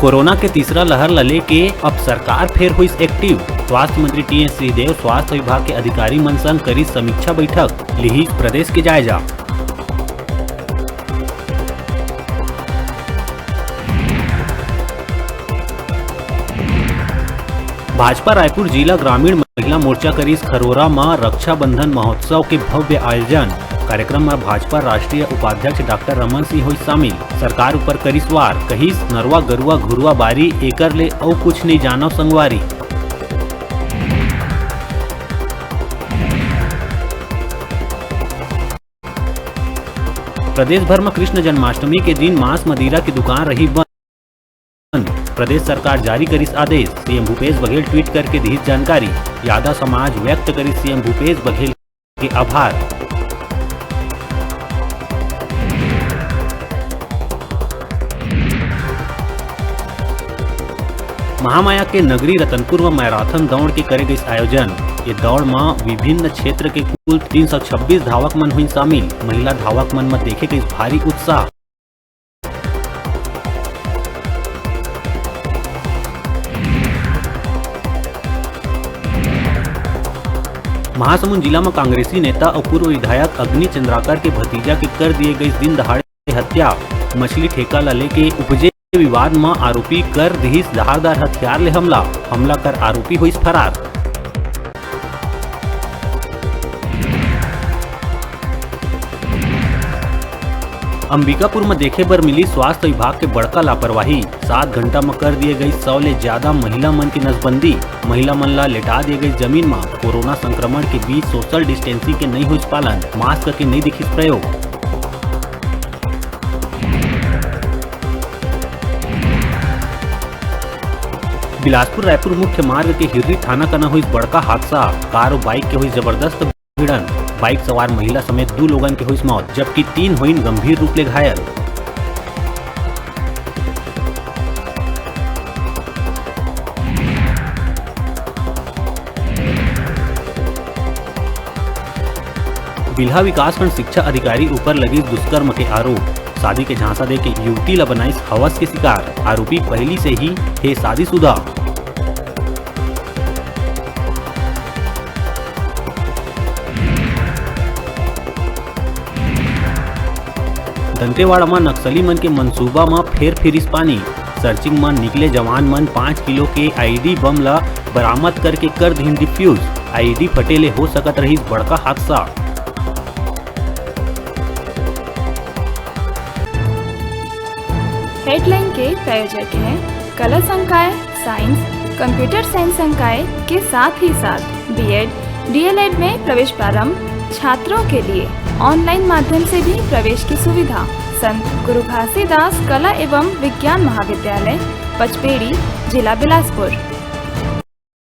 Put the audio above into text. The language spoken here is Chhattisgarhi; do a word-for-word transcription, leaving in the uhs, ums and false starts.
कोरोना के तीसरा लहर ल लेके अब सरकार फेर होइस एक्टिव। स्वास्थ्य मंत्री टीएस सिंहदेव स्वास्थ्य विभाग के अधिकारी मन संग करिस समीक्षा बैठक, लिहिस प्रदेश के जायजा। भाजपा रायपुर जिला ग्रामीण महिला मोर्चा करिस खरोरा म रक्षाबंधन महोत्सव के भव्य आयोजन। कार्यक्रम म भाजपा राष्ट्रीय उपाध्यक्ष डॉक्टर रमन सिंह होइस शामिल। सरकार ऊपर करिस वार, कहिस नरवा गरुआ घुरुआ बारी, एकर ले अउ कुछ नइ जानव संगवारी। प्रदेश भर म कृष्ण जन्माष्टमी के दिन मांस मदिरा के दुकान रही बंद। प्रदेश सरकार जारी करिस आदेश, सीएम भूपेश बघेल ट्वीट करके दिहिस जानकारी। यादव समाज व्यक्त करिस सीएम भूपेश बघेल के आभार। महामाया के नगरी रतनपुर म मैराथन दौड़ के करे गइस आयोजन। ये दौड़ म विभिन्न क्षेत्र के कुल तीन सौ छब्बीस धावक मन हुइन शामिल। महिला धावक मन म देखे गइस भारी उत्साह। महासमुंद जिला म कांग्रेसी नेता अउ पूर्व विधायक अग्नि चंद्राकर के भतीजा के कर दिए गइस दिन दहाड़े हत्या। मछली ठेका ल लेके उपजे विवाद म आरोपी कर दिहिस धारदार हथियार ले हमला। हमला कर आरोपी होइस फरार। अंबिकापुर म देखे बर मिली स्वास्थ्य विभाग के बड़का लापरवाही। सात घंटा म कर दिए गई सौ ले ज्यादा महिला मन के नसबंदी। महिला मन ला लेटा दिए गई जमीन म। कोरोना संक्रमण के बीच सोशल डिस्टेंसिंग के नइ होइस पालन, मास्क के नइ दिखिस प्रयोग। बिलासपुर रायपुर मुख्य मार्ग के हिर्री थाना कना होइस बड़का हादसा। कार अउ बाइक के होइस जबरदस्त भिड़ंत। बाइक सवार महिला समेत दू लोगन के होइस मौत, जबकि तीन होइन गंभीर रूप ले घायल। बिल्हा विकासखंड शिक्षा अधिकारी ऊपर लगिस दुष्कर्म के आरोप। शादी के झांसा देके युवती ला बनाइस हवस के शिकार। आरोपी पहिली से ही हे शादीशुदा। दंतेवाड़ा म नक्सली मन के मंसूबा म फेर फिरिस पानी। सर्चिंग म निकले जवान मन पाँच किलो के आईडी बम ल बरामद करके कर दिहिन डिफ्यूज। आईडी फटे ले हो सकत रहिस बड़का हादसा। हेडलाइन के प्रायोजक हैं कला संकाय, साइंस, कंप्यूटर साइंस संकाय के साथ ही साथ बीएड, डीएलएड में प्रवेश प्रारंभ, छात्रों के लिए ऑनलाइन माध्यम से भी प्रवेश की सुविधा। संत गुरु घासीदास कला एवं विज्ञान महाविद्यालय, पचपेड़ी, जिला बिलासपुर।